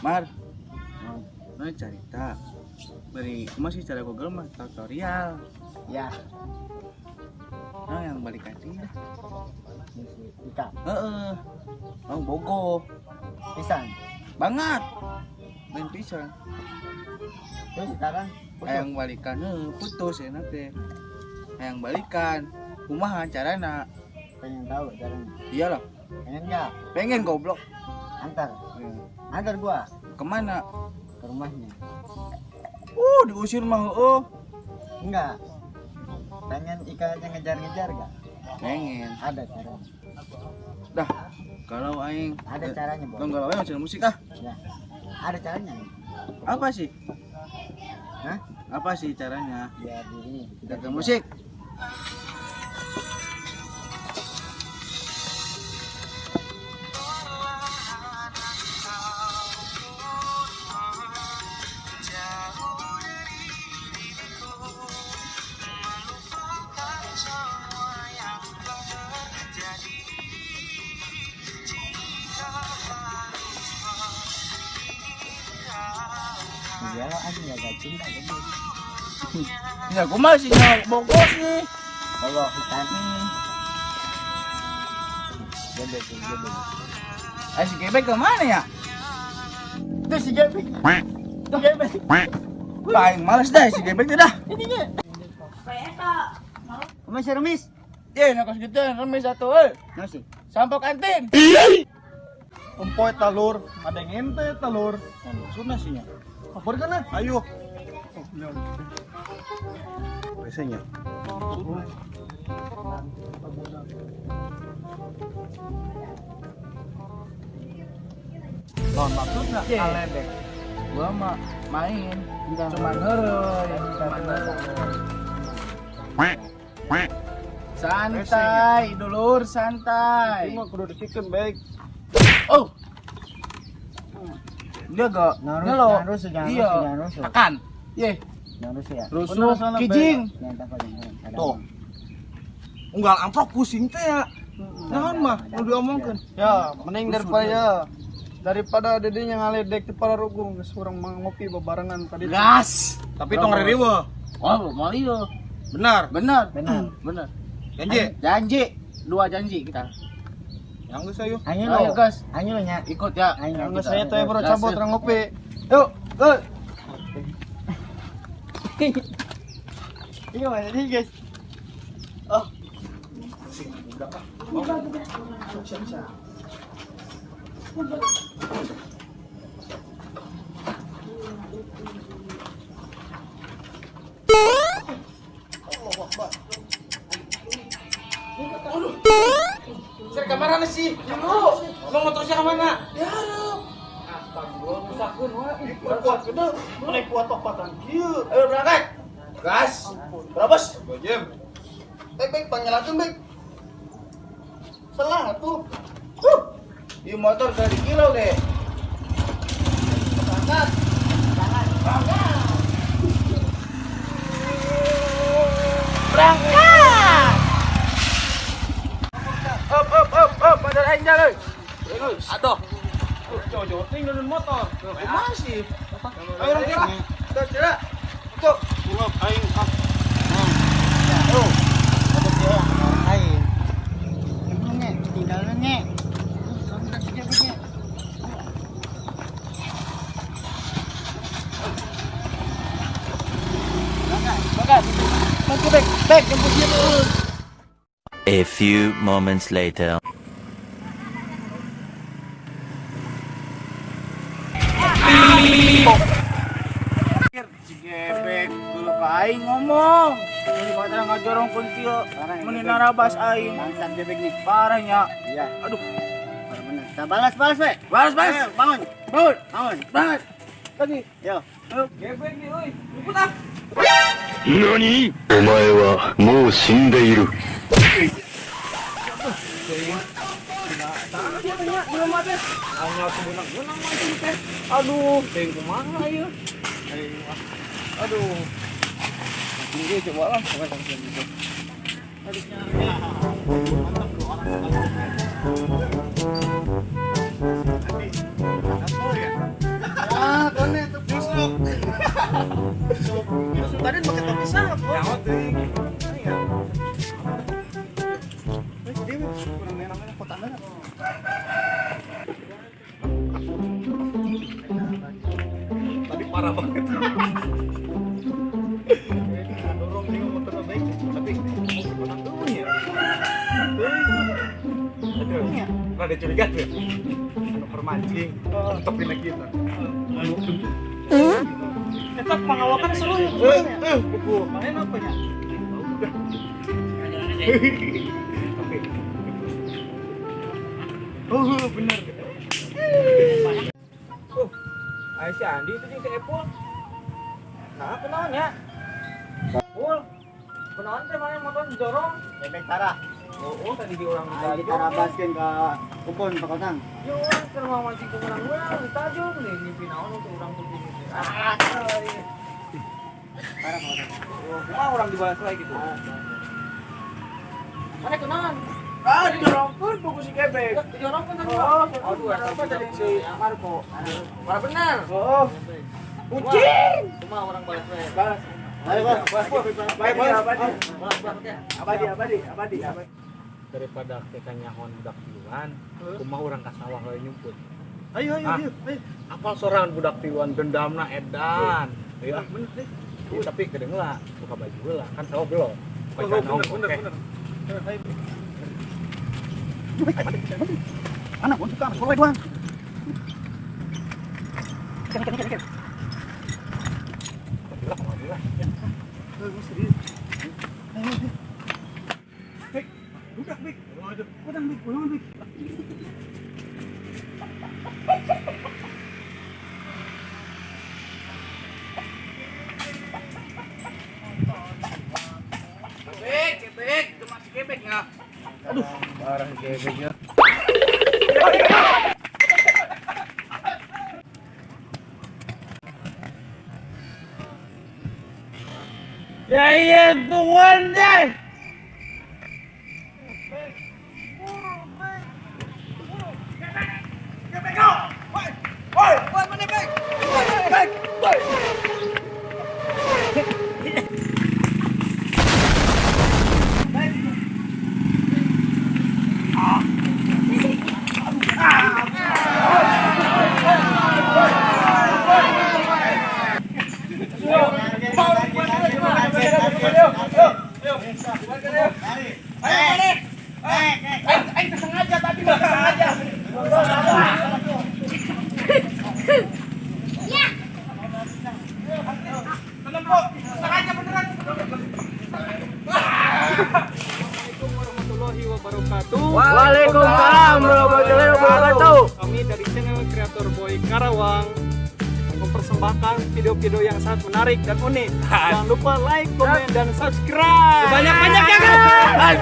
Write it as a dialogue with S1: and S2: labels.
S1: Mar. Nah, carita. Beri masih cara Google mah tutorial.
S2: Ya.
S1: Nah, yang balikan dia.
S2: Si Ika.
S1: Heeh. Oh, bogoh.
S2: Pisan.
S1: Banget. Main pisan.
S2: Terus sekarang putus.
S1: Hayang balikan, heuh, putus ya teh. Hayang balikan. Kumaha carana?
S2: Pengen tahu caranya.
S1: Iyalah,
S2: Pengen nggak?
S1: Pengen goblok.
S2: Antar. Antar gua
S1: Kemana?
S2: Ke rumahnya.
S1: Diusir mah heueuh.
S2: Enggak. Pengen Ika aja ngejar-ngejar gak?
S1: Pengen.
S2: Ada caranya.
S1: Dah, kalau aing
S2: Ada caranya, Bos.
S1: Tong galau aing musik ah.
S2: Ya. Ada caranya.
S1: Apa sih?
S2: Hah?
S1: Apa sih caranya?
S2: Biar di ini.
S1: Kita ke musik.
S2: Iya lo anjing gak cinta gitu.
S1: Ya gua masih nyawa bogoh sih.
S2: Bogoh pisan. Gebek, gebek.
S1: Eh, si Gebek kemana ya?
S2: Itu si Gebek. Itu Gebek.
S1: Paling males dah si Gebek tuh dah.
S2: Kumaha si Remis?
S1: Ye, nak kos gitu remis satu euy.
S2: Naon sih?
S1: Sampok kantin.
S3: Empoy talur, ada yang ente talur.
S1: Maksudnya sih nya.
S3: Kabar kan ah? Ayo.
S1: Biasanya.
S3: Lawan maksudnya
S1: Ye.
S3: aledek.
S1: Gua mah main cuman heureuy, cuman heureuy. Santai, dulur, santai.
S3: Ini mah kudu dipikeun baik.
S1: Oh. Dia gak
S2: Jangan
S1: nyelo.
S2: rusuh, jangan rusuh, jangan
S1: Iya.
S2: rusuh, jangan rusuh.
S1: Tekan. Ye,
S2: Jangan rusuh ya.
S1: rusuh
S3: Bener, salah,
S1: kijing.
S2: Jangan takut, jangan. Ada
S1: Tuh.
S2: apa?
S1: Unggal amplop pusing teh ya. Naon mah nu diomongkeun.
S3: Ya, mending daripada daripada dedenya ngaledek di para rugung geus urang mah ngopi bebarengan tadi.
S1: Gas.
S4: Tapi tong ririweuh.
S1: Oh, mau iya.
S4: Benar.
S1: Benar.
S2: Benar.
S1: Benar.
S4: Janji.
S1: Janji. Dua janji kita.
S4: Yang geus ayo.
S2: Ayo
S1: Ayo,
S2: lo.
S1: gas.
S2: Ayo lo nya.
S1: Ikut ya.
S2: Ayo
S3: Yang geus
S2: kita.
S3: saya teh bro
S1: Gas,
S3: cabut
S1: ya.
S3: urang ngopi.
S1: Yuk, go.
S2: Iya mana nih guys?
S1: Sir, kamar mana sih? Dulu. Mau motornya ke mana? Ya, aduh. Astagfirullah, rusakkeun wae.
S3: Kuat gede, mana kuat topatan kieu.
S1: Ayo berangkat. Gas. Berapa, Bos?
S4: Gojek.
S3: Baik baik panggilan baik. Salah tuh.
S1: Huh. Di motor dari kilo deh. Berangkat. Berangkat. Berangkat. Up, up, up, up, motor aing jalan.
S4: Aduh.
S3: Jojo ting dengan motor.
S1: Kumaha sih?
S4: Ayo urang kira.
S1: Tuh, kira. Tuh.
S4: Ungap aing ah.
S2: Oh. Ada dia orang lain. Ibu nge, tinggal nge. Kamu tak kerja nge.
S1: Berangkat. Masuk bek, bek, jemput dia tuh.
S5: A few moments later.
S1: Si gebek dulu ka aing ngomong. Ini kata ngajorong pun kieu. Meni narabas aing.
S2: Bangsat gebek nih.
S1: Parahnya.
S2: Iya.
S1: Aduh.
S2: Parah bener. Kita balas balas we.
S1: Balas, balas.
S2: Ayo, bangun.
S1: Bangun.
S2: Bangun.
S1: Banget. Lagi.
S2: Yo.
S1: Ayo. Gebek nih, euy. Jemput ah.
S6: 何お前はもう死んでいる。
S1: Aduh, teuing kumaha ieu? Aduh. Tinggi coba lah, coba gitu. Aduh.
S3: Mantap bro orang.
S4: banget.
S3: Dorong dia motor baik.
S4: Tapi orang tuh ya. Aduh, rada curiga tuh. Anu keur mancing, tetep dina kita.
S3: Eta pangawakan seru ya.
S4: Eh, buku.
S3: Mana apa ya?
S4: Oke. Oh, bener.
S1: Oh, ayo si Andi itu jeung si Epul. Nah, kunaon ya? Pul. Kunaon teh mana motor didorong?
S2: Bebek parah.
S1: Oh, tadi di orang
S2: Ayo kita rabaskeun ka kebun Pak Kotang.
S1: Yo, urang keur mau mancing ke urang urang ditajung nih mimpi naon untuk urang begini. Ah,
S2: Parah Pak Kotang.
S1: oh, kumaha urang dibalas lagi gitu. Mana kunaon? Ah, didorongkeun buku si Gebek. Didorongkeun tadi. Oh, aduh, apa tadi si Marco. Marah benar. Oh. Kucing. Kumaha urang balas we. Balas.
S2: Ayo, Bos.
S1: Baik, baik, abadi. Abadi, abadi, abadi, abadi.
S4: Daripada kita nyahon budak tiluan, kumaha urang ka sawah we nyumput.
S3: Ayo ayo
S4: Ah.
S3: ayo. Ayo.
S4: Apal sorangan budak tiluan dendamna edan. Iya,
S3: Bener deh.
S4: Ih, tapi kedeng lah, buka baju heula, kan sawah belum.
S3: Oh, bener bener bener. Ayo.
S2: Mana gua suka sama doang. Ikan ikan ikan ikan.
S3: Budak bik. Budak bik, ulang bik.
S1: Gebek, gebek, cuma si gebek ya.
S4: Parah gebeknya.
S1: Ya iya, tungguan deh.
S3: Assalamualaikum warahmatullahi wabarakatuh.
S1: Waalaikumsalam warahmatullahi wabarakatuh.
S3: Kami dari channel Kreator Boy Karawang mempersembahkan video-video yang sangat menarik dan unik. Jangan lupa like, komen, dan subscribe.
S1: Banyak-banyak ya, guys.